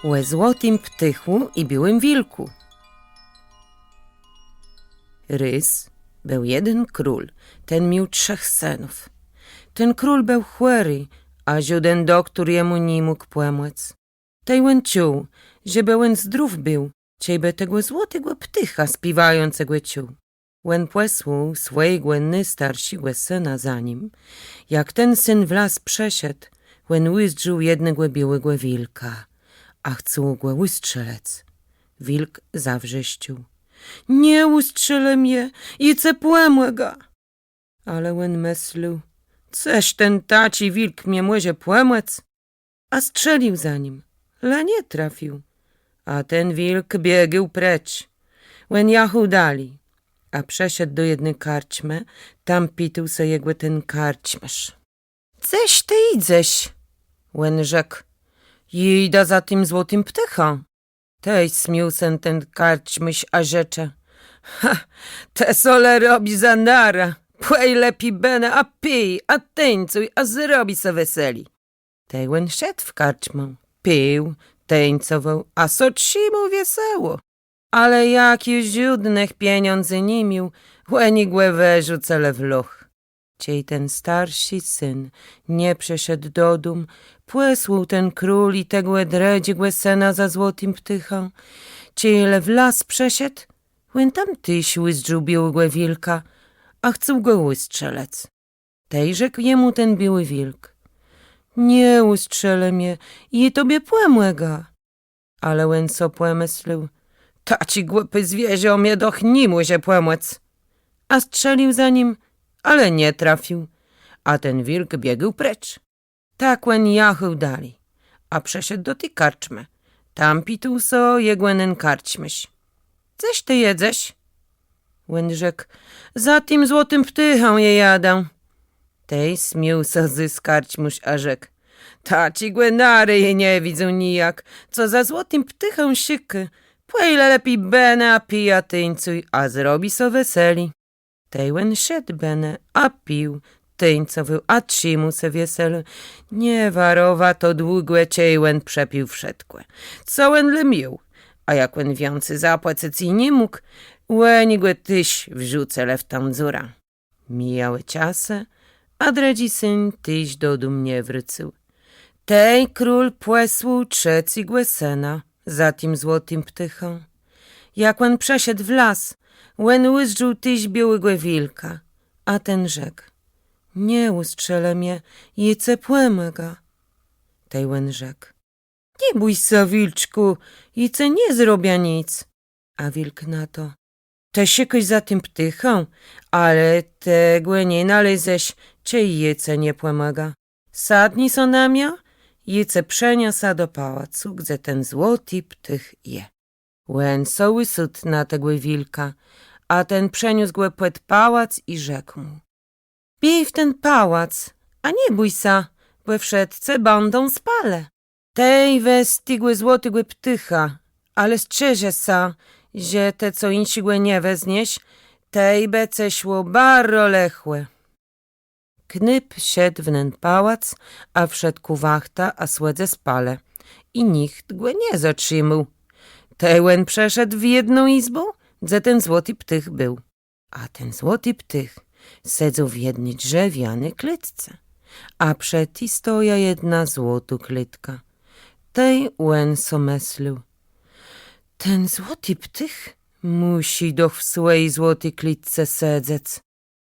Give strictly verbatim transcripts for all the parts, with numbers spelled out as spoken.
Ò złotim ptôchù i biôłim wilkù. Rôz béł jeden król, ten miôł trzech sënów. Ten król béł chòri, a żóden doktór jemù ni mógł pòmòc. Tej òn czuł, żebë òn zdrów béł, czejbë tegò złotégò ptôcha spiéwającégò czuł. Òn pòsłôł swòjégò nôstarszégò sëna za nim. Jak ten syn w las przëszedł, òn ùzdrzôł jednégò biôłégò wilka, a chcôł gò ùstrzelëc. Wilk zawrzeszczôł: „Nie ùstrzelë mie, jô cë pòmògã!” Ale òn mëslôł: „Cëż ten taczi wilk mie mòże pòmòc?” A strzélił za nim, le nie trafił. A ten wilk biegł precz. Òn jachôł dali, a przëszedł do jedny karczmë, tam pitôł sã jegò ten karczmôrz: „Dzeż të jidzesz?” Òn rzekł: „Jidã za tim złotim ptôchã.” Tej smiôł sã ten karczmôrz a rzecze: „Ha, të so le robisz za nara. Pòj lepi bënë a pij, a tańcuj, a zrobi so wieselé.” Tej òn szedł w karczmã, pił, tańcowôł, a so trzimôł wiesoło. Ale jak ju żódnëch pieniãdzy ni miôł, òni gò wërzucëlë w loch. Czej ten starszi syn nie przëszedł do dóm, pòsłôł ten król i tegò drëdżégò sëna za złotim ptôchã. Czej le w las przëszedł, òn tam téż ùzdrzôł biôłégò wilka, a chcôł gò ùstrzelëc. Tej rzekł jemù ten biôłi wilk: „Nie ùstrzelë mie, jô tobie pòmògã.” Ale òn so pòmëslôł: „Taczi głupi zwierzã mie doch ni mòże pòmòc.” A strzélił za nim, ale nie trafił. A ten wilk biegł precz. Tak òn jachôł dali, a przëszedł do ti karczmë. Tam pitôł so jegò nen karczmôrz: „Dzeż të jedzesz?” Òn rzekł: „Za tim złotim ptôchã jô jadã.” Tej smiôł sã zôs karczmôrz a rzekł: „Taczégò nara jô nie widzã nijak, co za złotim ptôchã szëkô. Pòj le lepi bënë a pij, a tańcuj, a zrobi so wieselé.” Tej òn szedł bënë a pił, tańcowôł a trzimôł sã wieselé. Nie warowa to długò, czej òn przepił wszëtkò, co òn le miôł. A jak òn wiãcy zapłacëc ni mógł, òni gò téż wrzucëlë w tã dzurã. Mijałë czasë, a drëdżi syn téż do dóm nie wrócył. Tej król pòsłôł trzecégò sëna za tim złotim ptôchã. Jak òn przëszedł w las, òn ùzdrzôł téż biôłégò wilka, a ten rzekł: „Nie ùstrzelë mie, jô cë pòmògã.” Tej òn rzekł: „Nie bój sã, wilczkù, jô cë nie zrobiã nic.” A wilk na to: „Të szëkôsz za tim ptôchã, ale të gò nie nalézesz, czej jô cë nie pòmògã. Sadni so na miã, jô cë przeniosã do pałacu, gdze ten złoti ptôch je.” Òn so ùsôdł na tegò wilka, a ten przeniósł gò pòd pałac i rzekł mù: „Biéj w ten pałac, a nie bój sã, bò wszëtcë bãdą spalë. Tej wez tegò złotégò ptôcha, ale strzeżë sã, że të co jinszégò nie wezniesz, tej bë cë szło baro lëchò.” Knôp szedł w nen pałac, a wszëtkô wachta a słëdzë spalë, i nicht gò nie zatrzimôł. Tej òn przeszedł w jedną jizbã, dze ten złoti ptôch béł. A ten złoti ptôch sedzôł w jedny drzewiany klôtce, a przed ti stoja jedna złotô klôtka. Tej òn so mëslôł: „Ten złoti ptôch mùszi doch w swòji złoti klôtce sedzec.”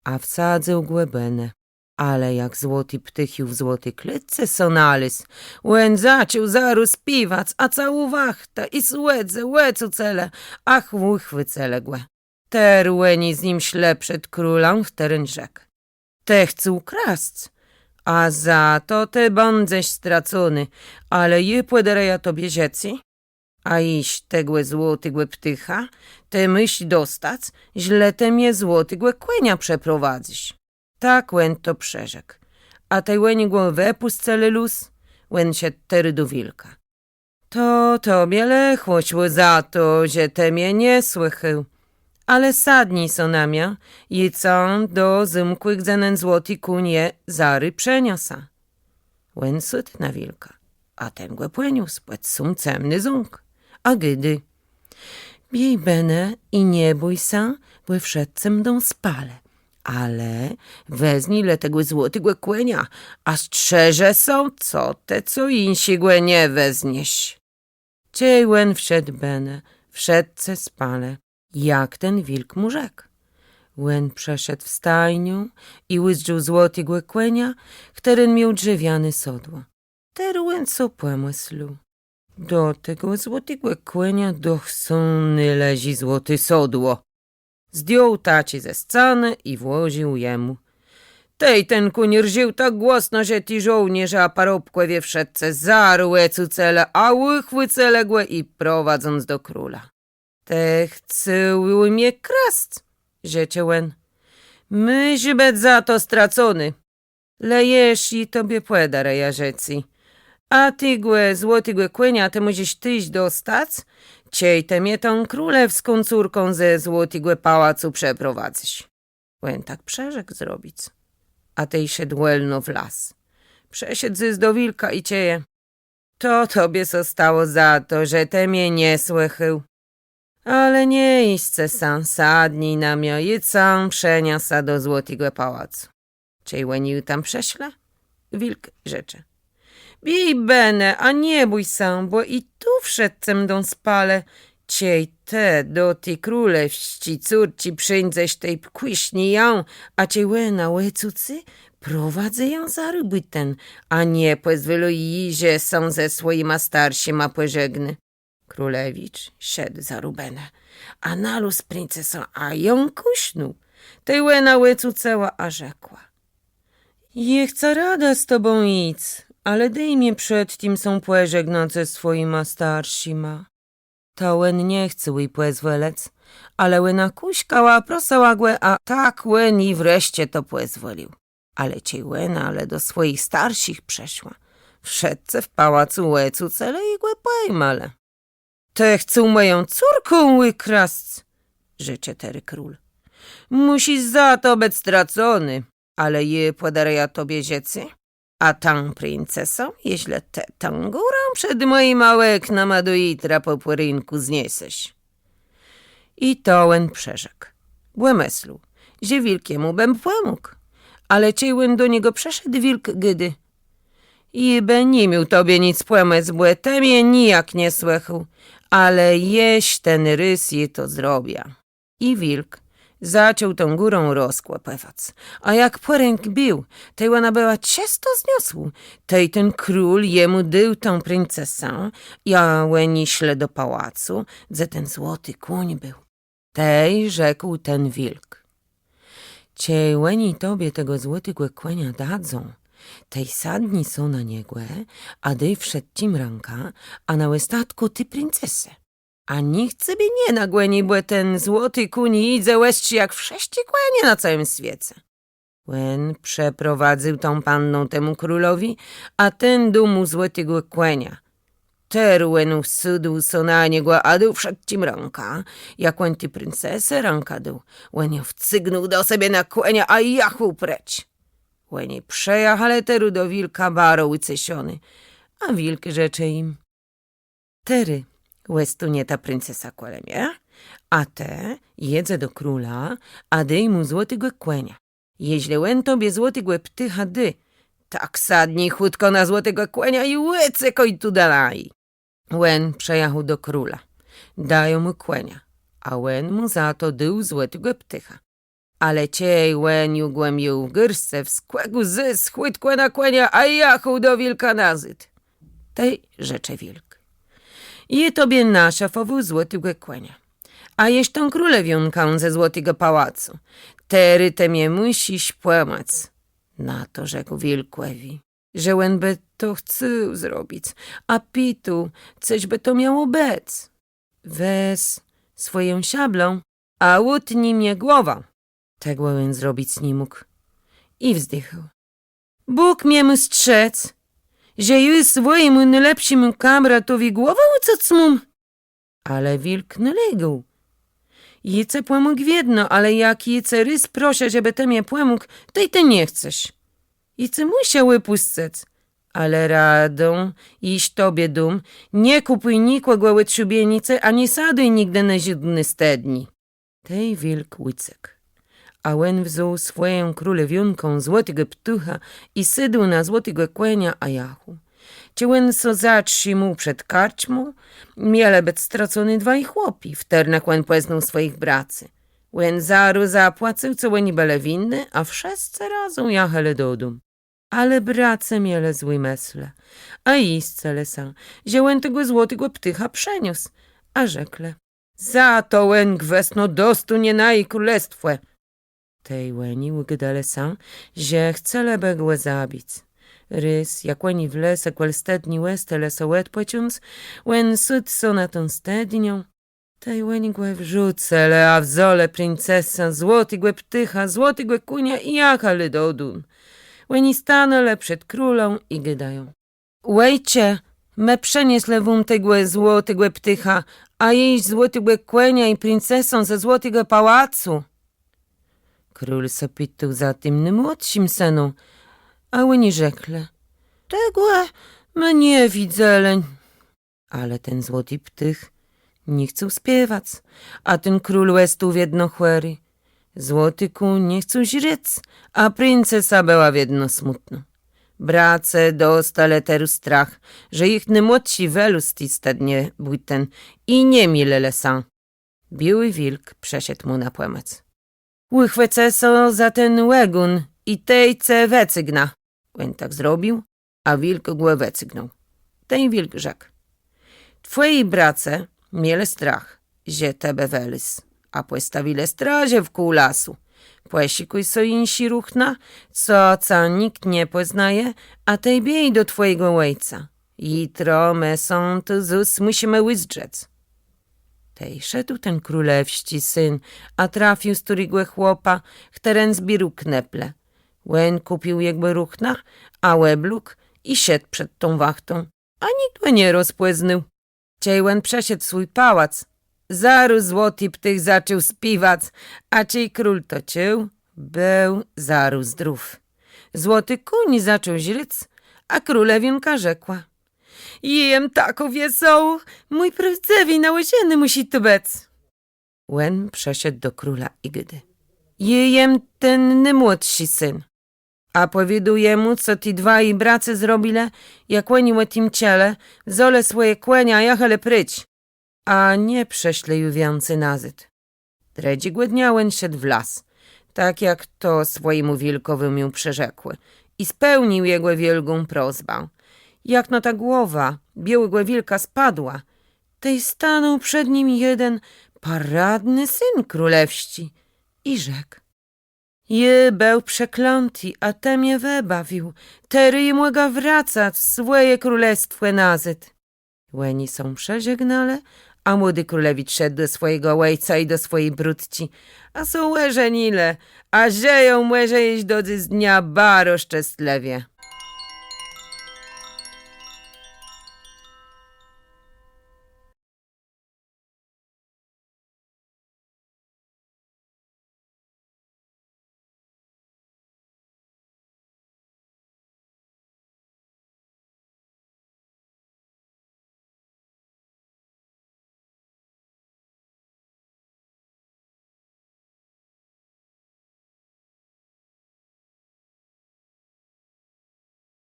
A wsadzył gò bënë. Ale jak złoti ptôch ju w złoti klôtce so nalôzł, òn zaczął zarôz spiéwac, a całô wachta i słëdzë òcucëlë, a ùchwëcëlë gò. Terô òni z nim szlë przed królã, chtëren rzekł: „Të chcôł krasc, a za to të bãdzesz stracony, ale jô pòdarëjã tobie żëcé. A jesz tegò złotégò ptôcha të mùszisz dostac, żlë të mie złotégò kònia przëprowadzysz.” Tak òn to przërzekł. A tej òni gò wëpùscëlë lóz, òn szedł terô do wilka. „To tobie lëchò szło za to, że të mie nie słëchôł. Ale sadni so na miã, jô cã do zómkù, gdze nen złoti kóń je, zarô przeniosã.” Òn sôdł na wilka, a ten gò pòniósł pòd sóm cemny zómk. A gôdô: Biéj bënë i nie bój sã, bò wszëtcë mdą spalë. Ale wezni le tegò złotégò kònia, a strzeżë sã, co të co jinszégò nie wezniesz. Czej òn wszedł bënë, wszëtcë spalë, jak ten wilk mù rzekł. Òn przëszedł w stajniã i ùzdrzôł złotégò kònia, chtëren miôł drzewiané sodło. Terô òn so pòmëslôł: Do tegò złotégò kònia doch sã nôleżi złoté sodło. Zdjął taczé ze scanë i włożił jemù. Tej ten kóń rżôł tak głosno, że ti żôłnérze a parobkòwie wszëtcë zarô òcucëlë, a ùchwëcëlë gò i prowadzą do króla. Të chcôł mie krasc, rzecze òn. Mùszisz bëc za to stracony. Le jesz jô tobie pòdarëjã żëcé. A tegò złotégò kònia të mòżesz téż dostac, czej të mie tã królewską córkã ze złotégò pałacu przëprowadzysz. Òn tak przërzekł zrobic. A tej szedł wòlno w las. Przëszedł zôs do wilka i czëje: To tobie sã stało za to, że të mie nie słëchôł. Ale nie jiscë sã, sadnij na mie, jô cã przeniosã do złotégò pałacu. Czej òni ju tam przëszlë, wilk rzecze: Biéj bënë, a nie bój sã, bò i tu wszëtcë mdą spalë. Czej të do ti królewsczi córczi przińdzesz, tej pòkùszni jã, a czej òna òcucy, prowadzë jã zarô bùten, a nie pòzwòlë ji, że sã ze swòjima starszima pòżegnô. Królewicz szedł zarô bënë, a nalôzł princesã, a jã kùsznął. Tej òna òcucëła, a rzekła: Jô chcã rada z tobą jic, ale dôj mie przed tim sã pòżegnac ze swòjima starszima. To òn nie chcôł ji pòzwòlëc, ale òna kùszkała, prosëła gò, a tak òn ji wreszce to pòzwòlił. Ale czej òna le do swòjich starszich przëszła, wszëtcë w pałacu òcucëlë i gò pòjmalë. Të chcôł mòjã córkã ùkrasc, rzecze terô król. Mùszisz za to bëc stracony, ale jô pòdarëjã tobie żëcé, a tã princesã, jeżlë të tã górã przed mòjima òknama do jitra pò pòrénkù zniesesz. I to òn przërzekł, bò mëslôł, że wilk jemù bë pòmógł. Ale czej òn do niegò przëszedł, wilk gôdô: Jô bë ni miôł tobie nic pòmòc, bò të mie nijak nie słëchôł, ale jesz ten rôz jô to zrobiã. I wilk zaczął tã górã rozkòpëwac. A jak pòrénk béł, tej òna bëła czësto zniosłô. Tej ten król jemù dôł tã princesã, a òni szlë do pałacu, dze ten złoti kóń béł. Tej rzekł ten wilk: Czej òni tobie tegò złotégò kònia dadzą, tej sadni so na niegò, a dôj wszëtczim rãkã, a na òstatkù ti princese. A nicht cebie nie nagòni, bò ten złoti kóń jidze òstrzy jak wszëtczé kònie na całim swiece. Òn przëprowadzył tã pannã temù królowi, a ten dôł mù złotégò kònia. Terô òn ùsôdł so na niegò, a dôł wszëtczim rãkã. Jak òn ti princese rãkã dôł, òn jã wcygnął do sebie na kònia, a jachôł precz. Òni przëjachelë terô do wilka baro ùceszony, a wilk rzecze jim: Terô òstónie ta princesa kòle mie, a të jedzë do króla, a dôj mù złotégò kònia. Jeżlë òn tobie złotégò ptôcha dô, tak sadnij chùtkò na złotégò kònia i ùcekôj tu dali. Òn przëjachôł do króla. Dają mù kònia, a òn mù za to dôł złotégò ptôcha. Ale czej òn ju gò miôł w gôrscë, wskòkł zôs chùtkò na kònia, a jachôł do wilka nazôd. Tej rzecze wilk: Jô tobie naszafòwôł złotégò kònia, a jesz tã królewiónkã ze złotégò pałacu. Terô të mie mùszisz pòmòc. Na to rzekł wilkòwi, że òn bë to chcôł zrobic, a pitôł, cëż bë to miało bëc. Wez swòjã szablã, a ùtni mie głowã. Tegò òn zrobic ni mógł. I wzdichôł: Bóg mie mô strzec, że jô swòjémù nôlepszémù kamratowi głowã ùcąc móm. Ale wilk nalégôł: Jô cë pòmógł wiedno, ale jak jô cë rôz proszã, żebë të mie pòmógł, tej të nie chcesz. Jô cë mùszã òpùscëc, Ale radã jesz tobie dóm: nie kùpùj nikògò òd szëbienicë, ani sadôj nigdë na żódny stëdni. Tej wilk ùcekł. A òn wzął swòjã królewiónkã, złotégò ptôcha, i sôdł na złotégò kònia, a jachôł. Czej òn sã zatrzimôł przed karczmą, mielë bëc straconé dwaj chłopi, w chtërnëch òn pòznôł swòjich bracy. Òn zarô zapłacył, co òni bëlë winny, a wszëscë razã jachelë dodóm. Ale bracë mielë złé mëslë, a jiscëlë sã, że òn tegò złotégò ptôcha przëniósł, a rzeklë: za to òn gwësno dostónie naje królestwò. Tej òni ùgôdelë sã, że chcelë bë gò zabic. Rôz, jak òni w lese kòl stëdni òstelë so òdpòcząc, òn sôdł so na tã stëdniã. Tej òni gò wrzucëlë, a wzãlë princesã, złotégò ptôcha, złotégò kònia i jachelë dodóm. Òni stanãlë przed królã i gôdają: Òjcze, më przënieslë wóm tegò złotégò ptôcha, a jesz złotégò kònia i princesã ze złotégò pałacu. Król sã pitôł za tim nômłodszim sënã, a òni rzeklë: tegò më nie widzelë. Ale ten złoti ptôch nie chcôł spiewac, a ten król òstôł wiedno chòri. Złoti kóń nie chcôł żrec, a princesa bëła wiedno smùtnô. Bracë dostelë terô strach, że jich nômłodszi wëlôzł z ti stëdnie bùten, i nie milëlë sã. Biôłi wilk przëszedł mù na pòmòc. Ùchwëcë sã za ten ògón i tej ce wëcygnã. Òn tak zrobił, a wilk gò wëcygnął. Ten wilk rzekł: twòji bracë mielë strach, że të bë wëlôzł, a pòstawilë straże wkół lasu. Pòszëkùj so jinszé ruchna, co ca nicht nie pòznaje, a tej biéj do twòjégò òjca. Jutro më sã tu zôs mùszimë ùzdrzec. Tej szedł ten królewsczi syn, a trafił stôrégò chłopa, chtëren zbiérôł kneple. Òn kùpił jegò ruchna, a òblôkł i szedł przed tą wachtą, a nicht gò nie rozpòznôł. Czej òn przëszedł w swój pałac, zarô złoti ptôch zaczął spiéwac, a czej król to czuł, béł zarô zdrów. Złoti kóń zaczął żrec, a królewiónka rzekła: jô jem takô wiesołô, mój prôwdzëwi nałożony mùszi tu bëc. Òn przëszedł do króla i gôdô: jô jem ten nômłodszi syn. A pòwiedzôł jemù, co ti dwaj bracë zrobilë. Jak òni ò tim czëlë, wzãlë swòje kònie a jachelë précz, a nie przëszlë ju wiãcy nazôd. Trzecégò dnia òn szedł w las, tak jak to swòjémù wilkòwi miôł przërzekłé, i spełnił jegò wiôlgą prosbã. Jak no ta głowa biôłégò wilka spadła, tej stanął przed nim jeden paradny syn królewsczi i rzekł: jô béł przeklãti, a të mie wëbawił. Terô jô mògã wracac w swòje królestwò nazôd. Òni sã przeżegnelë, a młodi królewicz szedł do swòjégò òjca i do swòji brutczi, a sã òżenilë, a żëją mòże jesz do dzysdnia baro szczestlëwie.